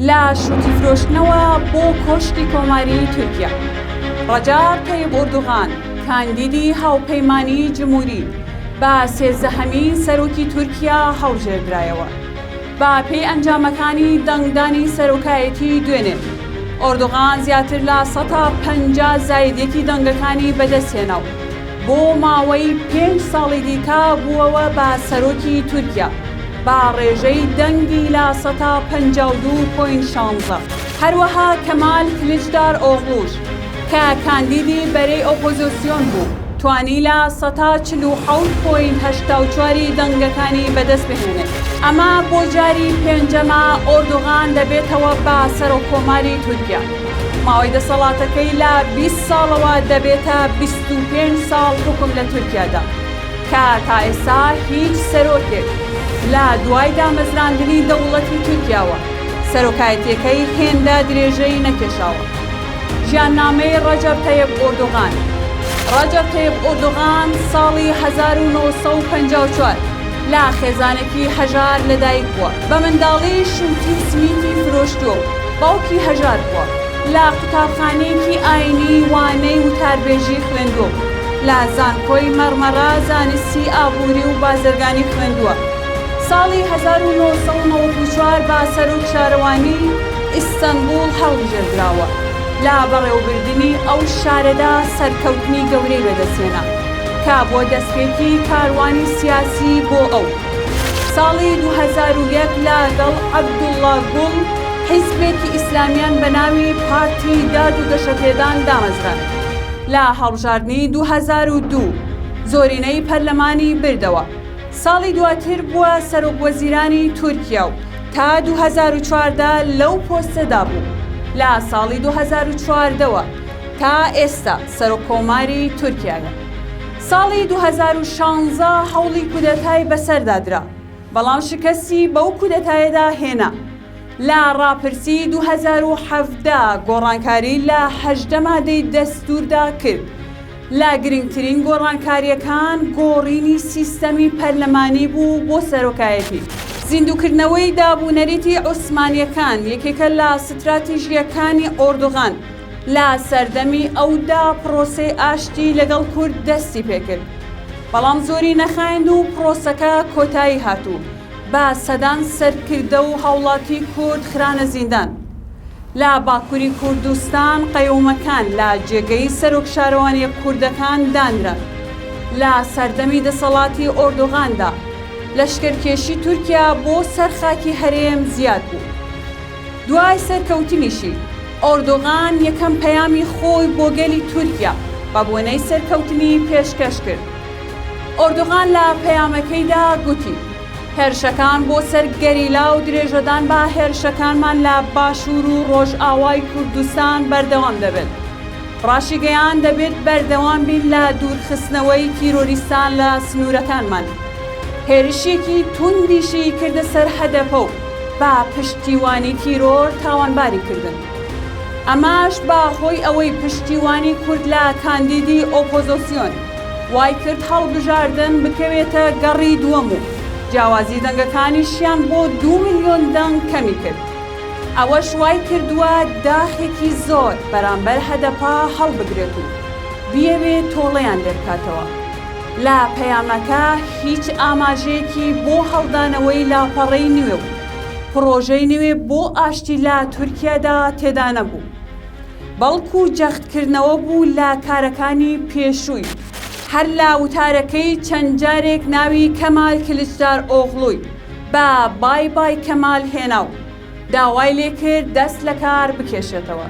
لە شووتی فرۆشتنەوە بۆ کۆشکی کۆماریی تورکیا، ڕەجەب تەیب ئۆردوغان، کاندیدی هاوپەیمانیی جمهوری بە سێزدەهەمین سەرۆکی تورکیا هەڵبژێردرایەوە. بە پێی ئەنجامەکانی دەنگدانی سەرۆکایەتیی دوێنێ، ئۆردوغان زیاتر لە سەتا 50 زاید یەکی دەنگەکانی بەدەستهێنا و بۆ ماوەی پێنج ساڵی دیکە بووەوە بە سەرۆکی تورکیا بە ڕێژەی دەنگی لە سەتا 52 point شانزە. هەروەها کەمال کلیچدار ئۆغڵوش کە کاندیدی بەرەی ئۆپۆزۆسیۆن بوو توانی لە سەتا 47 point 84 ی دەنگەکانی بەدەست بهێنێت. ئەمە بۆ جاری پێنجەمە ئۆردوغان دەبێتەوە بە سەرۆککۆماری تورکیا. ماوەی دەسەڵاتەکەی لە 20 ساڵەوە دەبێتە 25 ساڵ حوکم لە تورکیادا کە تا ئێستا هیچ سەرۆکێک لە دوای دامەزراندنی دەوڵەتی تورکیاوە سەرۆکایەتیەکەی هێندە درێژەی نەکێشاوە. ژیاننامەی ڕەجەب تەیب ئۆردوغان ڕەجەب تەیب ئۆردوغان ساڵی 1954 لە خێزانێکی هەژار لەدایک بووە. بە منداڵی شووتی و سمیتی فرۆشتووە و باوکی هەژار بووە. لە قوتابخانەیەکی ئایینی وانەی وتاربێژی خوێندووە و لە زانکۆی مەڕمەڕە زانستی ئابووری و بازرگانی خوێندووە. ساڵی 1994 بە سەرۆک شارەوانی ئیستەنبوڵ هەڵبژێردراوە. لە بەڕێوەبردنی ئەو شارەدا سەرکەوتنی گەورەی بەدەستهێنا کە بووە دەستپێکی کاروانی سیاسی بۆ ئەو. ساڵی 2001 لەگەڵ عەبدوڵڵا گوڵ حیزبێکی ئیسلامیان بە ناوی پارتی داد و گەشەپێدان دامەزراند. لە هەڵبژاردنی 2002 زۆرینەی پەرلەمانی بردەوە. ساڵی دواتر بووە سەرۆکوەزیرانی تورکیا و تا 2014 لەو پۆستەدا بوو. لە ساڵی 2014 وە تا ئێستا سەرۆککۆماری تورکیایە. ساڵی 2016 هەوڵی کودەتای بەسەردا درا، بەڵام شکستی بەو کودەتایەدا هێنا. لە ڕاپرسی 2017 گۆڕانکاری لە 18 مادەی دەستووردا کرد. لە گرنگترین گۆڕانکارییەکان گۆڕینی سیستەمی پەرلەمانی بوو بۆ سەرۆکایەتی. زیندووکردنەوەی دابونەریتی عوسمانییەکان یەکێکە لە ستراتیژییەکانی ئۆردوغان، لە سەردەمی ئەودا پڕۆسەی ئاشتی لەگەڵ کورد دەستی پێکرد، بەڵام زۆری نەخایاند و پڕۆسەکە کۆتایی هات و بە سەدان سەرکردە و هاوڵاتی کورد خرانە زیندان. لە باکوری کوردستان قەیومەکان لە جێگەی سەرۆک شارەوانیە کوردەکان دانران. لە سەردەمی دەسەڵاتی ئۆردوغاندا لەشکرکێشی تورکیا بۆ سەر خاکی هەرێم زیاد بوو. دوای سەرکەوتنیشی، ئۆردوغان یەکەم پەیامی خۆی بۆ گەلی تورکیا بە بۆنەی سەرکەوتنی پێشکەش کرد. ئۆردوغان لە پەیامەکەیدا گوتی، هێرشەکان بۆ سەر گەریلا و درێژەدان بە هێرشەکانمان لە باشوور و ڕۆژئاوای کوردستان بەردەوام دەبێت. ڕاشیگەیاند دەبێت بەردەوام بین لە دوورخستنەوەی تیرۆریستان لە سنوورەکانمان. هێرشێکی توندیشی کردە سەر هەدەپە و بە پشتیوانی تیرۆر تاوانباری کردن. ئەمەش بە هۆی ئەوەی پشتیوانی کورد لە کاندیدی ئۆپۆزۆسیۆن وای کرد هەڵبژاردن بکەوێتە گەڕی دووەم و جیاوازی دەنگەکانیشیان بۆ دوو ملیۆن دەنگ کەمی کرد. ئەوەش وای کردووە داخێکی زۆر بەرامبەر هەدەپە هەڵبگرێت و بیەوێت تۆڵەیان لێبکاتەوە. لە پەیامەکە هیچ ئاماژەیەکی بۆ هەڵدانەوەی لاپەڕەی نوێ و پڕۆژەی نوێ بۆ ئاشتی لە تورکیادا تێدا نەبوو، بەڵکو جەختکردنەوە بوو لە کارەکانی پێشووی. هەر لە وتارەکەی چەند جارێک ناوی کەمال کلیچدارئۆغڵوی بە بای بای کەمال هێنا و داوای لێکرد دەست لەکار بکێشێتەوە.